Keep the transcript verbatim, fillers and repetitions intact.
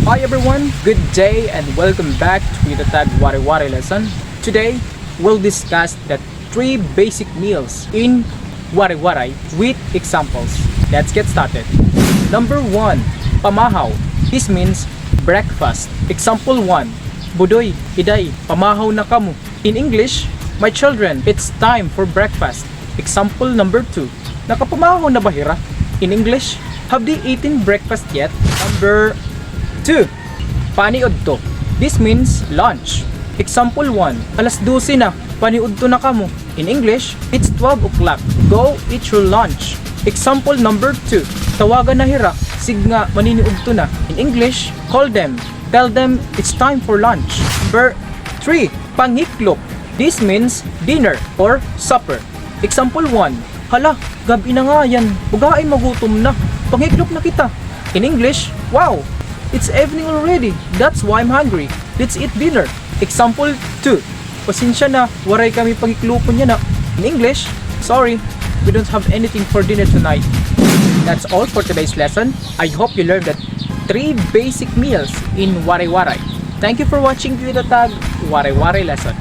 Hi everyone, good day and welcome back to Itatag Waray-Waray lesson. Today, we'll discuss the three basic meals in Waray-Waray with examples. Let's get started. Number one, pamahaw. This means breakfast. Example one, Budoy, Iday, pamahaw na kamo. In English, my children, it's time for breakfast. Example number two, nakapamahaw na ba hira? In English, have they eaten breakfast yet? Number two, paniudto. This means lunch. Example one, alas dose na, paniudto na kamo. In English, it's twelve o'clock. Go eat your lunch. Example number two, tawagan na hira, siring nga maniniudto na. In English, call them. Tell them it's time for lunch. Number three, panghiklop. This means dinner or supper. Example one, hala, gab-i na ngay-an, ug hain magutom na. Panghiklop na kita. In English, wow, it's evening already. That's why I'm hungry. Let's eat dinner. Example two, pasensya na, waray kami panghiklopon yana. In English, sorry, we don't have anything for dinner tonight. That's all for today's lesson. I hope you learned the three basic meals in Waray-Waray. Thank you for watching Itatag Waray-Waray lesson.